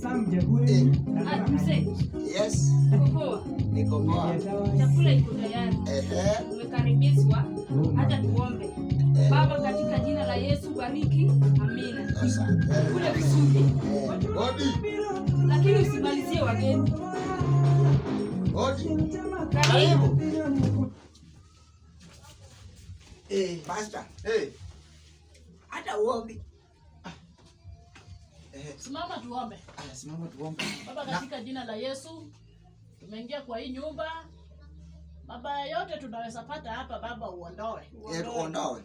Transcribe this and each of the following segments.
Ah, mzee, Yes, uko poa? Niko poa. Chakula iko tayari. Umekaribishwa. Hata tuombe. Baba, katika jina la Yesu bariki. Amina. Asante. Kule vizuri. Hodi. Lakini usimalizie wageni. Hodi. Karibu. Pastor, Hey, hata uombi. Simama tuombe. Aya, simama tuombe. Baba, katika jina la Yesu tumeingia kwa hii nyumba. Mabaya yote tunaweza pata hapa Baba, uondoe. Ondoe.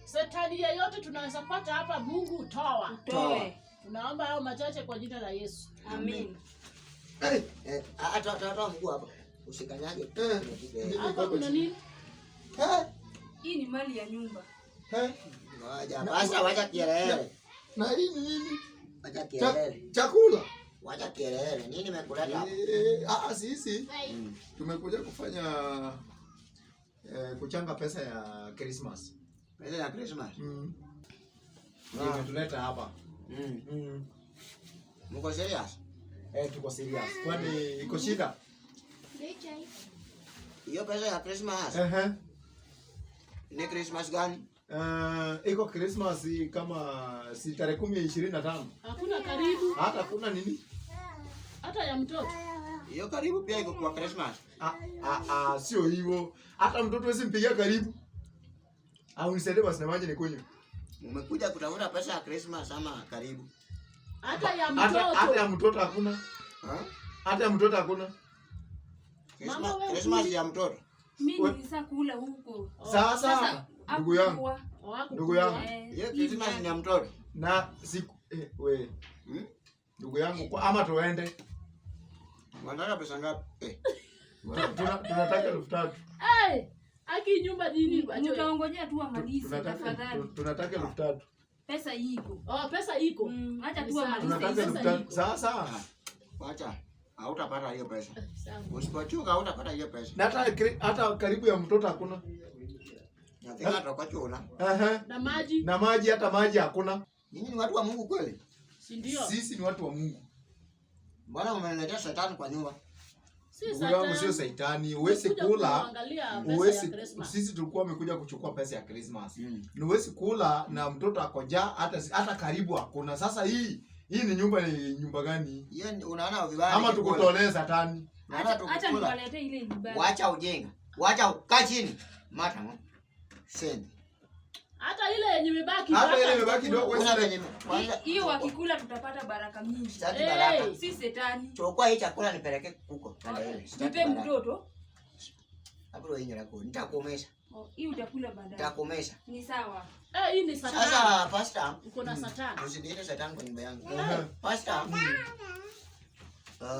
Setani yeyote tunaweza pata hapa, Mungu toa. Toe. Tunaomba hayo machache kwa jina la Yesu. Amin. Hey, Toa toa toa mguu hapo. Usikanyage. Hapa kuna nini? Hii ni mali ya nyumba. Ngoja. Pastor, wacha kielele. Na hii ni nini? Wacha kielele. Chakula. Wacha kielele. Nini imekuleta hapa? Sisi tumekuja kufanya kuchanga pesa ya Christmas. Pesa ya Christmas. Ndio imetuleta hapa. Mko serious? Tuko serious. Kwani iko shida? Hiyo pesa ya Christmas. Ni Christmas gani? Iko Christmas kama si tarehe 10 25. Hakuna karibu Hata kuna nini? Hata ya mtoto. Hiyo karibu pia iko kwa Christmas. Ah, ah, ah, sio hivyo. Hata mtoto wezi mpigia karibu. Au nisaidie basi na maji nikunywe. Umekuja kutafuta pesa ya Christmas ama karibu? Hata ya Hata ya mtoto. mtoto hakuna. Ha? Hata ya mtoto hakuna. Christmas, Mama, wewe Christmas huli? ya mtoto. Mimi nilisa kula huko. Sasa ndugu yangu, hakukuwa. Hawaku- ndugu yangu. Hiyo Christmas ni ya mtoto. Na siku we ndugu yangu kwa, ama tuende. Wanataka pesa ngapi? Tunataka 3,000. Hey, aki nyumba nini? Mtaongojea tu amalize tafadhali. Tunataka 3,000. Pesa iko. Oh, pesa iko. Acha tu Ni sawa. amalize. Tunataka Pesa 3,000. iko. Sasa Wacha. Hautapata hiyo pesa. Sawa. Usipochunga hautapata hiyo pesa. Na hata karibu ya mtoto hakuna. Nataka tutakochuna. Na maji, Na maji, hata maji hakuna. Nyinyi ni watu wa Mungu kweli? Si ndio? Sisi ni watu wa Mungu. Mbona mmeniletea shetani kwa nyumba? Si Ndugu yangu, sio satani. saitani. Huwezi Tumekuja kula. kuangalia pesa ya Huwezi, Christmas. sisi tulikuwa wamekuja kuchukua pesa ya Christmas. Ni huwezi kula na mtoto akoja hata karibu hakuna. Sasa hii ni nyumba gani? Hiyo unaona vibaya. Ama nikikula. tukutolee satani. Unaona Acha tukikula. niwaletee ile ibada. Wacha ujinga. Wacha kaa chini. Mata ngo. Send. Hata ile yenye imebaki. Hata ile baka imebaki chakula. kidogo. Kuna venye kwanza Hiyo wakikula tutapata baraka mingi. sitaki Hey. baraka. Si setani. Chukua hii chakula nipeleke huko. Pande ile. Sitaki Nipe baraka. mtoto. Hapo wewe lako. Nitakuomesha. Oh, hii utakula baadaye. Nitakuomesha. Ni sawa. Eh, hii ni satani. Sasa pastor, Uko na satani. usiniite shetani kwa nyumba yangu. Pastor.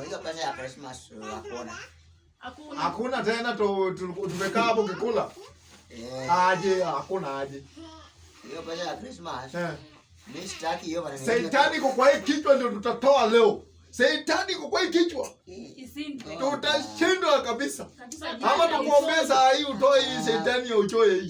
Hiyo pesa ya Christmas hakuna. Hakuna. Hakuna tena tumekaa hapo kikula. Aje, hakuna aje. Hiyo pesa ya Christmas. Mimi sitaki hiyo maneno. Shetani iko kwa hii kichwa ndio tutatoa leo. Shetani iko kwa hii kichwa. Isindwe. Tutashindwa kabisa. Katika jina Ama la tukuombee saa hii utoe hii shetani ya uchoe hii.